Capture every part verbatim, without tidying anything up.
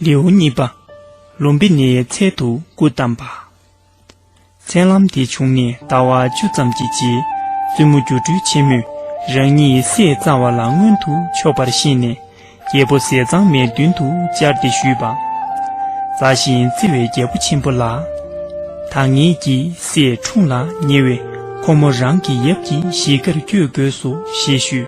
ལེའུ་གཉིས་པ། ལུམ་བི་ནིའི་ཚལ་དུ་སྐུ་བལྟམས་པ། མཚན་ལམ་དེ་བྱུང་ནས་ཟླ་བ་བཅུ་ཙམ་གྱི་རྗེས། བཙུན་མོ་སྒྱུ་འཕྲུལ་ཆེན་མོས་རང་ཉིད་སྲས་བཙའ་བ་ལ་མངོན་དུ་ཕྱོགས་པར་ཤེས་ནས། རྒྱལ་པོ་ཟས་གཙང་མའི་མདུན་དུ་བཅར་ཏེ་ཞུས་པ། མཛའ་ཞིང་བརྩེ་བའི་རྒྱལ་པོ་ཆེན་པོ་ལགས། ད་ངེད་ཀྱི་སྲས་འཁྲུངས་ལ་ཉེ་བས། ཁོ་མོ་རང་གི་ཡབ་ཀྱི་གཞིས་ཀར་བསྐྱོད་དགོས་སོ་ཞེས་ཞུས།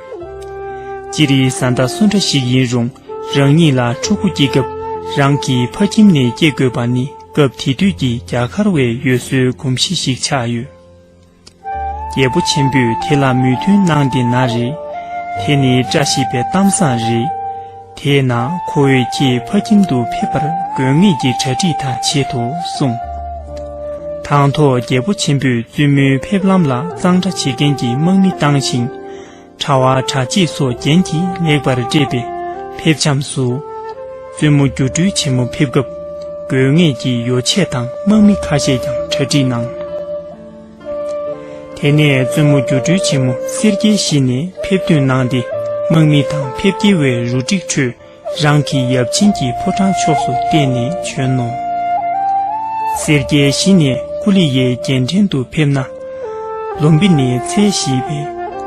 སྤྱིར་བཟའ་ཟླ་སུ་འདྲ་ཞིག་ཡིན་རུང་། རང་ཉིད་ལ་ཕྲུ་གུ་སྐྱེ་སྐབས་རང་གི་ཕ་ཁྱིམ་ནས་སྐྱེ་དགོས་པ་ནི། སྐབས་དེ་དུས་ཀྱི་རྒྱ་གར་བའི་འོས་བཟོའི་གོམས་གཤིས་ཤིག་ཆགས་ཡོད། རྒྱལ་པོ་ཆེན་པོས་དེ་ལ་མོས་མཐུན་གནང་སྟེ་ན་རེ། དེ་ནི་བཀྲ་ཤིས་པའི་གཏམ་བཟང་རེད། དེས་ན་ཁོ་བོས་ཁྱེད་ཕ་ཁྱིམ་དུ་ཕེབས་པར་དགོས་ངེས་ཀྱི་གྲ་སྒྲིག་དང་བྱེད་དོ་གསུངས། དང་ཐོག་རྒྱལ་པོ་ཆེན་པོས་བཙུན་མོའི་ཕེབས་ལམ་ལ་གཙང་སྦྲ་བྱེད་མཁན་གྱི་དམག་མི་བཏང་ཞིང་། དྲ་བ་དྲ་ཕྱེད་སོགས་རྒྱན་གྱིས་ལེགས་པར་སྤྲས་པའི་ཕེབས་བྱམས་སུ། བཙུན་མོ་སྒྱུ་འཕྲུལ་ཆེན་མོ་ཕེབས་སྐབས་དགོས་ངེས་ཀྱི་ཡོ་བྱད་དང་དམག་མི་ཁ་ཤས་ཀྱང་གྲ་སྒྲིག་གནང་། དེ་ནས་བཙུན་མོ་སྒྱུ་འཕྲུལ་ཆེན་མོ་སེར་སྐྱའི་གཞི་ནས་ཕེབས་ཐོན་གནང་སྟེ། དམག་མི་དང་ཕེབས་སྐྱེལ་བའི་རུ་སྒྲིག་ཁྲོད་རང་གི་ཡབ་ཆེན་གྱི་ཕོ་བྲང་ཕྱོགས་སུ་བལྟས་ནས་བྱོན་ནོ། སེར་སྐྱའི་གཞི་ནས་ཀུ་ལི་ཡའི་རྒྱལ་ཕྲན་དུ་ཕེབས་ན། ལུམ་བི་ནིའི་ཚལ་ཞེས་པའི་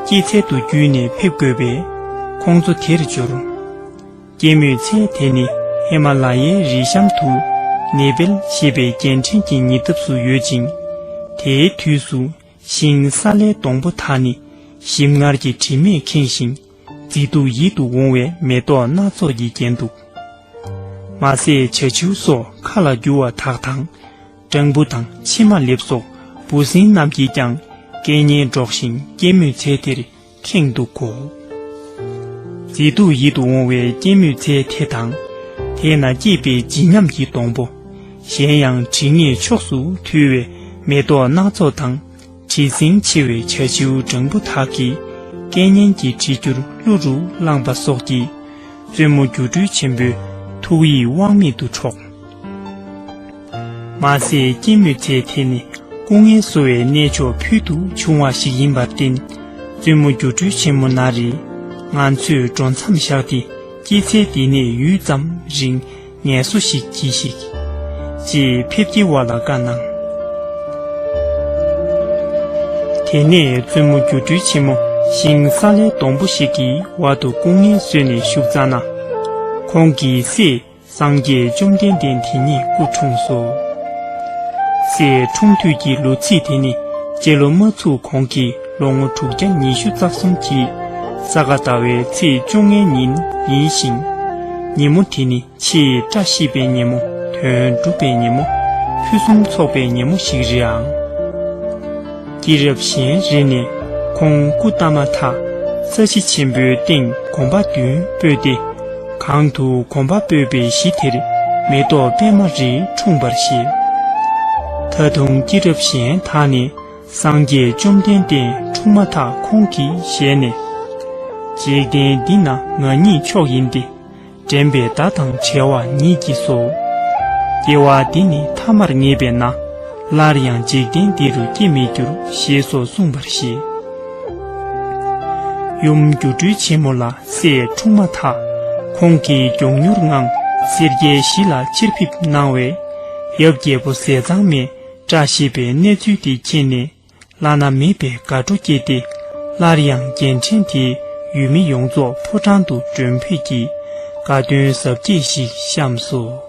སྐྱེད་ཚལ་དུ་བརྒྱུད་ནས་ཕེབས་དགོས་པས། ཁོང་ཚོ་དེར་འབྱོར། སྐྱེད་མོས་ཚལ་དེ་ནི་ཧི་མ་ལ་ཡའི་རི་གཤམ་དུ་ནེ་པལ་ཞེས་པའི་རྒྱལ་ཕྲན་གྱི་ཉེ་འདབས་སུ་ཡོད་ཅིང་། དེའི་དུས་སུ་ཤིང་སཱ་ལའི་སྡོང་པོ་དག་ནི་ཞིམ་མངར་གྱི་དྲི་མས་ཁེངས་ཤིང་། མཛེས་སྡུག་ཡིད་དུ་འོང་བའི་མེ་ཏོག་སྣ་ཚོགས་ཀྱིས་བརྒྱན་འདུག། མ་ཟད་བྱ་བྱིའུ་སོགས་ཁ་ལ་རྒྱུ་བ་དག་དང་། སྦྲང་བུ་དང་ཕྱེ་མ་ལེབ་སོགས་འབུ་སྲིན་རྣམས་ཀྱིས་ཀྱང་སྐད་སྙན་སྒྲོག་བཞིན་སྐྱེད་མོས་ཚལ་དེར་ཁེངས་འདུག་གོ། མཛེས་སྡུག་ཡིད་དུ་འོང་བའི་སྐྱེད་མོས་ཚལ་དེ་དང་། དེ་ན་སྐྱེས་པའི་བརྗིད་ཉམས་ཀྱི་སྡོང་པོ། གཞན་ཡང་དྲི་ངད་ཕྱོགས་སུ་འཐུལ་བའི་མེ་ཏོག་སྣ་ཚོགས་དང་། བྲེལ་ཟིང་ཆེ་བའི་བྱ་བྱིའུ་སྦྲང་བུ་དག་གིས་སྐད་སྙན་གྱི་གྲེ་འགྱུར་གླུ་རུ་བླངས་པ་སོགས་ཀྱིས། བཙུན་མོ་སྒྱུ་འཕྲུལ་ཆེན་པོའི་ཐུགས་ཡིད་དབང་མེད་དུ་འཕྲོག། མ་ཟད་སྐྱེད་མོས་ཚལ་དེ་ནི་སྐུ་ངལ་གསོ་བའི་གནས་མཆོག་ཕུལ་དུ་བྱུང་བ་ཞིག་ཡིན་པར་བརྟེན། བཙུན་མོ་སྒྱུ་འཕྲུལ་ཆེན་མོ་ན་རེ། ང་ཚོས་འགྲོ་མཚམས་བཞག་སྟེ་སྐྱེད་ཚལ་འདི་ནས་ཡུད་ཙམ་རིང་ངལ་གསོ་ཞིག་གྱིས་ཤིག། ཅེས་ཕེབས་སྐྱེལ་བ་ལ་བཀའ་གནང་། དེ་ནས་བཙུན་མོ་སྒྱུ་འཕྲུལ་ཆེན་མོ་ཤིང་སཱ་ལའི་སྡོང་པོ་ཞིག་གི་འོག་ཏུ་སྐུ་ངལ་གསོས་ནས་བཞུགས་ཙ་ན། ཁོང་གི་སྲས་སངས་རྒྱས་བཅོམ་ལྡན་འདས་དེ་ཉིད་སྐུ་འཁྲུངས་སོ། སྲས་འཁྲུངས་དུས་ཀྱི་ལོ་ཚིགས་དེ་ནི་སྤྱི་ལོ་མ་ཚུགས་གོང་གི་ལོ་ངོ་དྲུག་བརྒྱ་ཉི་ཤུ་རྩ་གསུམ་གྱི་ས་ག་ཟླ་བའི་ཚེས་བཅོ་ལྔའི་ཉིན་ཡིན་ཞིང་། ཉིན་མོ་དེ་ནི་ཆེས་བཀྲ་ཤིས་པའི་ཉིན་མོ། དོན་འགྲུབ་པའི་ཉིན་མོ། ཕུན་སུམ་ཚོགས་པའི་ཉིན་མོ་ཞིག་རེད་ཨང་། སྐྱེས་རབས་གཞན་རེ་ནས་ཁོང་སྐུ་བལྟམས་མ་ཐག་ས་གཞི་ཆེན་པོའི་སྟེང་གོམ་པ་བདུན་སྤོས་ཏེ། གང་དུ་གོམ་པ་སྤོས་པའི་གཞི་དེར་མེ་ཏོག་པད་མ་རེ་འཁྲུངས་པར་བཤད། ད་དུང་སྐྱེས་རབས་གཞན་དག་ནས་སངས་རྒྱས་བཅོམ་ལྡན་འདས་འཁྲུངས་མ་ཐག་ཁོང་གི་ཞལ་ནས། འཇིག་རྟེན་འདི་ན་ང་ཉིད་མཆོག་ཡིན་ཏེ། འདྲེན་པའི་མདའ་དང་བྲལ་བ་ཉིད་ཀྱིས་སོ། སྐྱེ་བ་འདི་ནི་ཐ་མར་ངེས་པས་ན། སླར་ཡང་འཇིག་རྟེན་འདི་རུ་སྐྱེ་མི་འགྱུར། ཞེས་སོགས་གསུངས་པར་བཤད། ཡུམ་སྒྱུ་འཕྲུལ་ཆེན་མོ་ལ་སྲས་འཁྲུངས་མ་ཐག་ཁོང་གིས་མགྱོགས་མྱུར་ངང་སེར་སྐྱའི་གཞི་ལ་ཕྱིར་ཕེབས་གནང་བས། ཡབ་རྒྱལ་པོ་ཟས་གཙང་མས་བཀྲ་ཤིས་པའི་གནས་ཚུལ་དེ་མཁྱེན་ནས། བླ་ན་མེད་པའི་དགའ་སྤྲོ་སྐྱེས་ཏེ། སླར་ཡང་རྒྱལ་ཕྲན་དེའི་ཡུལ་མི་ཡོངས་རྫོགས་ཕོ་བྲང་དུ་མགྲོན་ཕེབས་ཀྱི་དགའ་སྟོན་གཟབ་རྒྱས་ཤིག་བཤམས་སོ།